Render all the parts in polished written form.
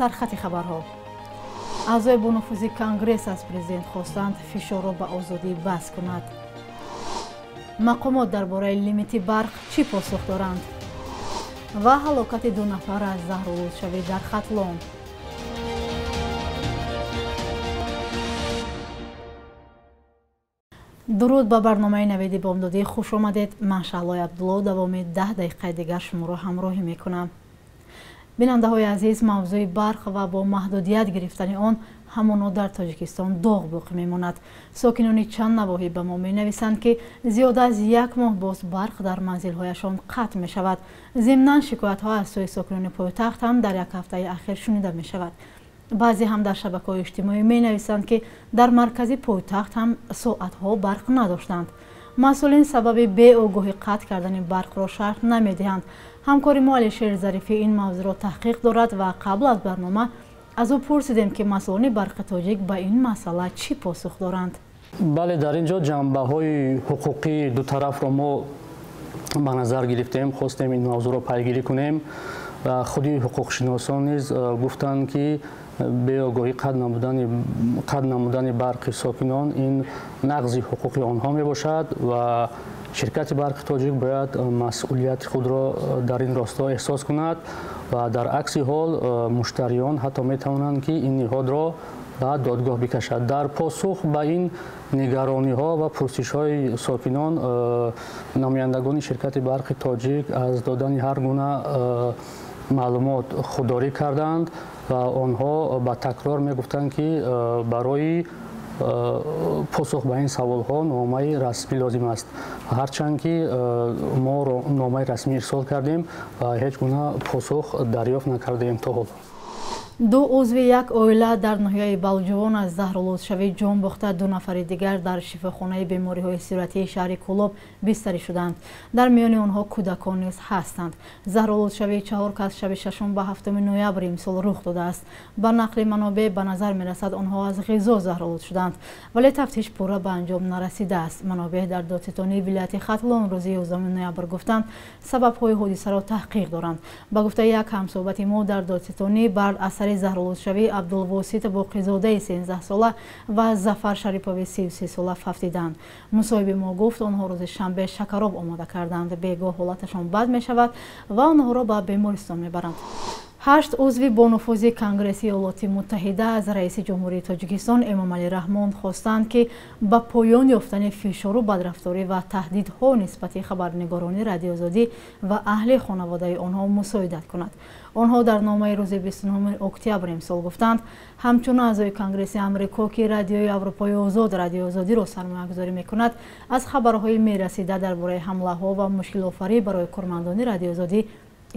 Сархати хабарҳо. Аъзои бонуфузи Конгресс аз президент хостанд фишорро ба озодӣ бас кунад. Мақомот дар бораи лимити барқ чӣ посух доранд? Ва ҳалокати 2 нафар аз заҳролудшавӣ дар Хатлон. Дуруд ба барномаи Навиди Бомдодӣ, хуш омадед. Ман Шаҳлои Абдулло давоми 10 дақиқаи дигар шуморо ҳамроҳӣ мекунам. Бинандаҳои азиз, мавзӯи барқ ва бо маҳдудият гирифтани он ҳамоно дар Тоҷикистон доғ боқӣ мемонад. Сокинони чанд навоҳӣ ба мо менависанд, ки зиёда аз як моҳ боз барқ дар манзилҳояшон қатъ мешавад. Зимнан шикоятҳо аз сӯи сокинони пойтахт ҳам дар як ҳафтаи ахир шунида мешавад. Баъзе ҳам дар шабакаҳои иҷтимоӣ менависанд, ки дар маркази пойтахт ҳам соатҳо барқ надоштанд. Масъулин сабаби беогоҳӣ қатъ кардани барқро шарҳ намедиҳанд. Ҳамкори мо Алишер Зарифӣ ин мавзӯъро таҳқиқ дорад ва қабл аз барнома аз ӯ пурсидем, ки масъулони барқи тоҷик ба ин масъала чӣ посух доранд. Бале, дар ин ҷо ҷанбаҳои ҳуқуқии ду тарафро мо ба назар гирифтем, хостем ин мавзӯъро пайгирӣ кунем ва худи ҳуқуқшиносон низ гуфтанд, ки беогоҳӣ қатъ намудани барқи сокинон ин нақзи ҳуқуқи онҳо мебошад ва ширкати барқи тоҷик бояд масъулияти худро дар ин росто эҳсос кунад ва дар акси ҳол муштариён ҳатто метавонанд, ки ин ниҳодро ба додгоҳ бикашад. Дар посух ба ин нигарониҳо ва пурсишҳои сокинон намояндагони ширкати барқи тоҷик аз додани ҳар гуна маълумот худдорӣ карданд ва онҳо ба такрор мегуфтанд, ки барои посух ба ин саволҳо номаи расмӣ лозим аст. Ҳарчанд ки мо номаи расмӣ ирсол кардем ва ҳеҷ гуна посух дарёфт накардем то ҳол. 2 узви як оила дар ноҳияи Балҷувон аз заҳролудшавӣ ҷон бохта, 2 нафари дигар дар шифохонаи бемориҳои сироятии шаҳри Кӯлоб бистарӣ шуданд. Дар миёни онҳо кӯдакон низ ҳастанд. Заҳролудшавии 4 кас шаби 6 ба 7 ноябри имсол рух додааст. Ба нақли манобеъ ба назар мерасад, онҳо аз ғизо заҳролуд шуданд, вале тафтиш пурра ба анҷом нарасидааст. Манобеъ дар додситонии вилояти Хатлон рӯзи 11 ноябр гуфтанд, сабабҳои ҳодисаро таҳқиқ доранд. Ба гуфтаи як ҳамсӯҳбати мо дар додситонӣ бар асари заҳролудшавии Абдулвосит Боқизодаи 13сола ва Зафар Шарипови 33сола фавтиданд. Мусоҳиби мо гуфт, онҳо рӯзи шанбе шакароб омода карданд. Бегоҳ ҳолаташон бад мешавад ва онҳоро ба бемористон мебаранд. 8 узви бонуфузи Конгресси Иёлоти Муттаҳида аз раиси Ҷумҳурии Тоҷикистон Эмомалӣ Раҳмон хостанд, ки ба поён ёфтани фишору бадрафторӣ ва таҳдидҳо нисбати хабарнигорони Радиоозодӣ ва аҳли хонаводаи онҳо мусоидат кунад. Онҳо дар номаи рӯзи 29 октябр имсол гуфтанд, ҳамчун аъзои Конгресси Амрико, ки Радиои Аврупои Озод Радиоозодиро сармоягузорӣ мекунад, аз хабарҳои мерасида дар бораи ҳамлаҳо ва мушкилофарӣ барои кормандони Радиоозодӣ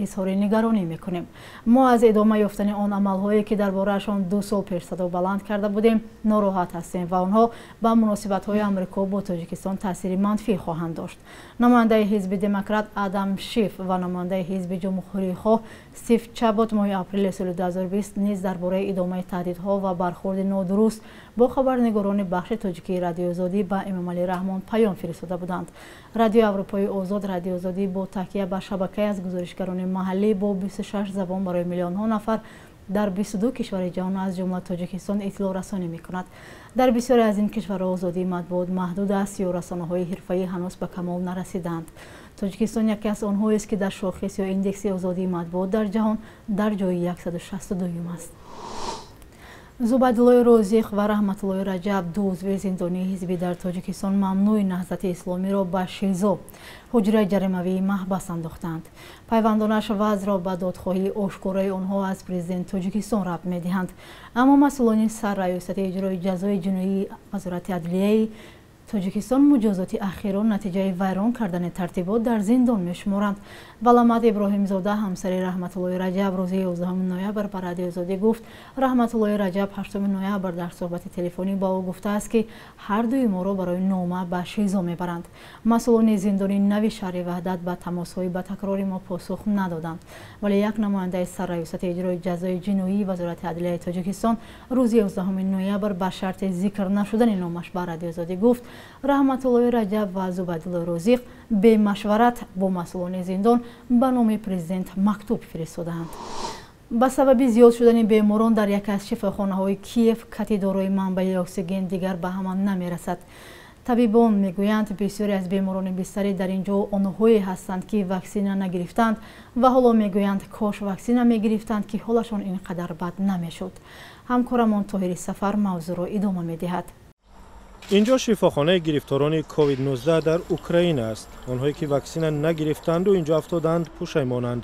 изҳори нигаронӣ мекунем. Мо аз идома ёфтани он амалҳое, ки дар бораашон 2 сол пеш садо баланд карда будем, нороҳат ҳастем ва онҳо ба муносибатҳои Амрико бо Тоҷикистон таъсири манфӣ хоҳанд дошт. Намояндаи ҳизби демократ Адам Шиф ва намояндаи ҳизби ҷумҳурихоҳ Стив Чабот моҳи апрели соли 2020 низ дар бораи идомаи таҳдидҳо ва бархурди нодуруст бо хабарнигорони бахши тоҷикии Радиоозодӣ ба Эмомалӣ Раҳмон паём фиристода буданд. Радиои Аврупои Озод Радиоозодӣ бо такя ба шабакае аз гузоришгарони маҳаллӣ бо 26 забон барои миллионҳо нафар дар 22 кишвари ҷаҳон аз ҷумла Тоҷикистон иттилоърасонӣ мекунад. Дар бисёре аз ин кишварҳо озодии матбуот маҳдуд аст ё расонаҳои ҳирфаӣ ҳанӯз ба камол нарасидаанд. Тоҷикистон яке аз онҳоест, ки дар шохис ё индекси озодии матбуот дар ҷаҳон дар ҷои 162 аст. Зубайдуллои Розиқ ва Раҳматуллои Раҷаб, 2 узви зиндонии ҳизбӣ дар Тоҷикистон мамнӯи Наҳзати Исломиро ба ШИЗО, ҳуҷраи ҷаримавии маҳбас андохтанд. Пайвандонаш вазъро ба додхоҳии ошкораи онҳо аз президенти Тоҷикистон рабт медиҳанд. Аммо масъулони сарраёсати иҷрои ҷазои ҷиноии Вазорати адлияи Тоҷикистон муҷозоти ахирро натиҷаи вайрон кардани тартибот дар зиндон мешуморанд. Валамат Иброҳимзода, ҳамсари Раҳматуллои Раҷаб, рӯзи 11 ноябр ба Радиоозодӣ гуфт, Раҳматуллои Раҷаб 8 ноябр дар суҳбати телефонӣ ба ӯ гуфтааст, ки ҳар дуи моро барои нома ба ШИЗО мебаранд. Масъулони зиндони нави шаҳри Ваҳдат ба тамосҳои ба такрори мо посух надоданд. Вале як намояндаи сарраёсати иҷрои ҷазои ҷиноии Вазорати адлияи Тоҷикистон рӯзи 11 ноябр ба шарти зикр нашудани номаш ба Радиоозодӣ гуфт, Раҳматуллои Раҷаб ва Зубайдуллои Розиқ бемашварат бо масъулони зиндон ба номи президент мактуб фиристодаанд. Ба сабаби зиёд шудани беморон дар яке аз шифохонаҳои Киев кати дорои манбаи оксиген дигар ба ҳама намерасад. Табибон мегӯянд, бисёре аз беморони бистарӣ дар ин ҷо онҳое ҳастанд, ки ваксина нагирифтанд ва ҳоло мегӯянд, кош ваксина мегирифтанд, ки ҳолашон ин қадар бад намешуд. Ҳамкорамон Тоҳири Сафар мавзӯъро идома медиҳад. Инҷо шифохонаи гирифторони COVID-19 дар Украина аст. Онҳое ки ваксина нагирифтанду инҷо афтоданд, пушаймонанд.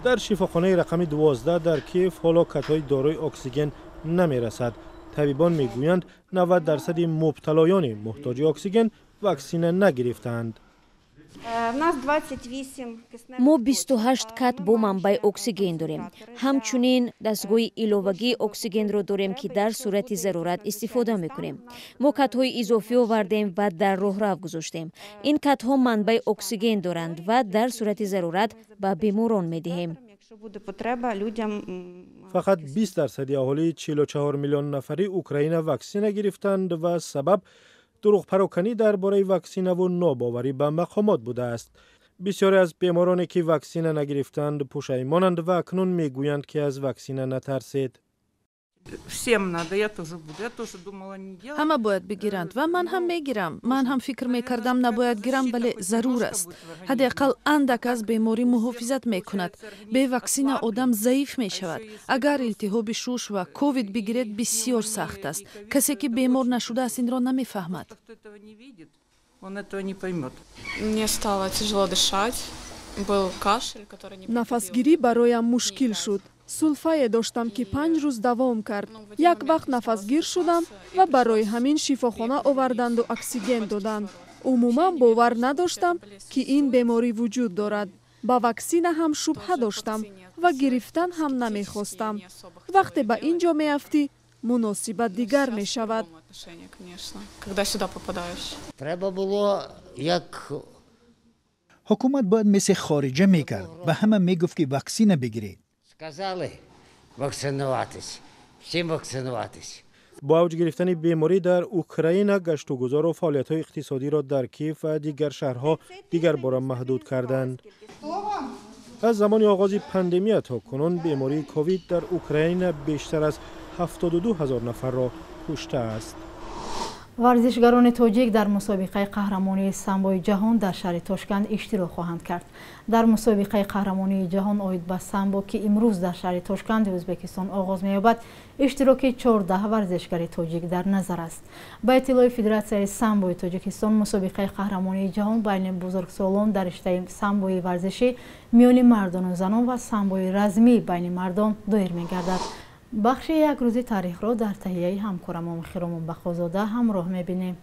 Дар шифохонаи рақами 12 дар Киев ҳоло катҳои дорои оксиген намерасад. Табибон мегӯянд, 90% мубталоёни муҳтоҷи оксиген ваксина нагирифтаанд. Мо 28 кат бо манбаи оксиген дорем. Ҳамчунин дастгоҳи иловагии оксигенро дорем, ки дар сурати зарурат истифода мекунем. Мо катҳои изофӣ овардем ва дар роҳрав гузоштем. Ин катҳо манбаи оксиген доранд ва дар сурати зарурат ба беморон медиҳем. Фақат 20% аҳолии 44 миллион нафари Украина ваксина гирифтанд ва сабаб дурӯғпароканӣ дар бораи ваксинаву нобоварӣ ба мақомот будааст. Бисёре аз бемороне ки ваксина нагирифтанд, пушаймонанд ва акнун мегӯянд, ки аз ваксина натарсед. Ҳама бояд бигиранд ва ман ҳам мегирам. Ман ҳам фикр мекардам, набояд гирам, вале зарур аст. Ҳадди ақал андак аз беморӣ муҳофизат мекунад. Бе ваксина одам заиф мешавад. Агар илтиҳоби шуш ва ковид бигиред, бисёр сахт аст. Касе ки бемор нашудааст, инро намефаҳмад. Мне стало тяжело дышать, был кашель, который не Нафасгирӣ бароям мушкил шуд. Сулфае доштам, ки 5 рӯз давом кард. Як вақт нафасгир шудам ва барои ҳамин шифохона оварданду оксиген доданд. Умуман бовар надоштам, ки ин беморӣ вуҷуд дорад. Ба ваксина ҳам шубҳа доштам ва гирифтан ҳам намехостам. Вақте ба ин ҷо меафтӣ, муносибат дигар мешавад. Когда сюда попадаешь. Треба було як Ҳукумат бояд мисли хориҷа мекард, ба ҳама мегуфт, ки ваксина бигиред. Сказали вакцинуватись, всім вакцинуватись. Бо авҷ гирифтани беморӣ дар Украина, гаштугузору фаъолиятҳои иқтисодиро дар Киев ва дигар шаҳрҳо дигарбора маҳдуд карданд. Аз замони оғози пандемия то кунун бемории ковид дар Украина бештар аз 72 ҳазор нафарро куштааст. Варзишгарони тоҷик дар мусобиқаи қаҳрамонии самбои ҷаҳон дар шаҳри Тошканд иштирок хоҳанд кард. Дар мусобиқаи қаҳрамонии ҷаҳон оид ба самбо, ки имрӯз дар шаҳри Тошканди Ӯзбекистон оғоз меёбад, иштироки 14 варзишгари тоҷик дар назар аст. Ба иттилои Федератсияи самбои Тоҷикистон, мусобиқаи қаҳрамонии ҷаҳон байни бузургсолон дар риштаи самбои варзишӣ миёни мардону занон ва самбои размӣ байни мардон доир мегардад. Бахши як рӯзи таърихро дар таҳияи ҳамкорамон Хиромон Бақозода ҳамроҳ мебинем.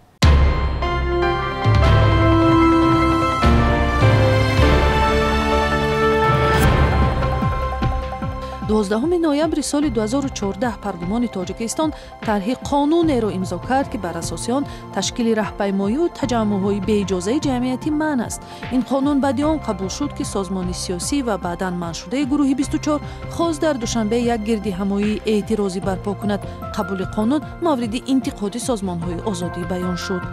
12 ноябри соли 2014 парлумони Тоҷикистон тарҳи қонунеро имзо кард, ки бар асоси он ташкили раҳпаймоию таҷаммуъҳои беиҷозаи ҷамъиятӣ манъ аст. Ин қонун баъди он қабул шуд, ки созмони сиёсӣ ва баъдан манъшудаи гурӯҳи 24 хост дар Душанбе як гирдиҳамоии эътирозӣ барпо кунад. Қабули қонун мавриди интиқоди созмонҳои озодии баён шуд.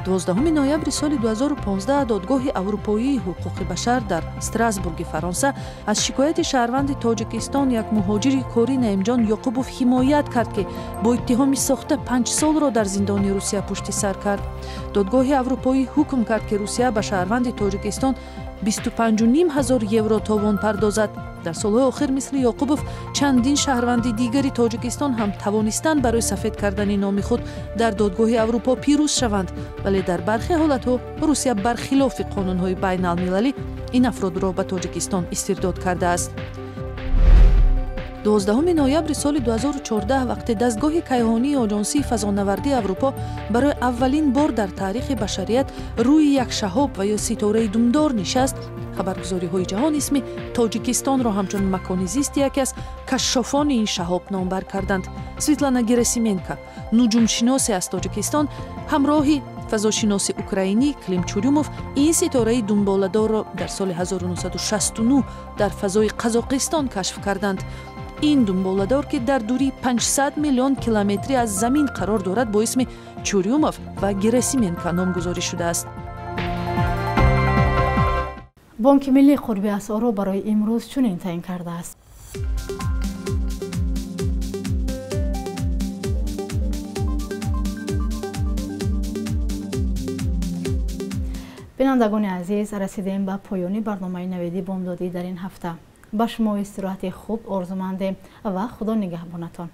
12 ноябри соли 2015 Додгоҳи Аврупоии ҳуқуқи башар дар Страсбурги Фаронса аз шикояти шаҳрванди Тоҷикистон, як муҳоҷири корӣ Наимҷон Ёқубов ҳимоят кард, ки бо иттиҳоми сохта 5 солро дар зиндони Русия пушти сар кард. Додгоҳи Аврупоӣ ҳукм кард, ки Русия ба шаҳрванди Тоҷикистон 25,5 ҳазор евро товон пардозад. Дар солҳои охир мисли Ёқубов чандин шаҳрванди дигари Тоҷикистон ҳам тавонистанд барои сафед кардани номи худ дар Додгоҳи Аврупо пирӯз шаванд, вале дар бархе ҳолатҳо Русия бархилофи қонунҳои байналмилалӣ ин афродро ба Тоҷикистон истирдод кардааст. 12 ноябри соли 2014, вақте дастгоҳи кайҳонии Оҷонсии фазонавардии Аврупо барои аввалин бор дар таърихи башарият рӯи як шаҳоб ва ё ситораи думдор нишаст, хабаргузориҳои ҷаҳон исми Тоҷикистонро ҳамчун макони зисти яке аз кашшофони ин шаҳоб номбар карданд. Светлана Герасименко, нуҷумшиносе аз Тоҷикистон, ҳамроҳи фазошиноси украинӣ Клим Чурюмов ин ситораи думболадорро дар соли 1969 дар фазои Қазоқистон кашф карданд. Ин думболадор, ки дар дурии 500 миллион километрӣ аз Замин қарор дорад, бо исми Чурюмов ва Герасименко номгузорӣ шудааст. Бонки Миллӣ қурби асъорро барои имрӯз чунин таъин кардааст. Бинандагони азиз, расидем ба поёни барномаи Навиди Бомдодӣ дар ин ҳафта. Ба шумо истироҳати хуб орзумандем ва Худо нигаҳбонатон.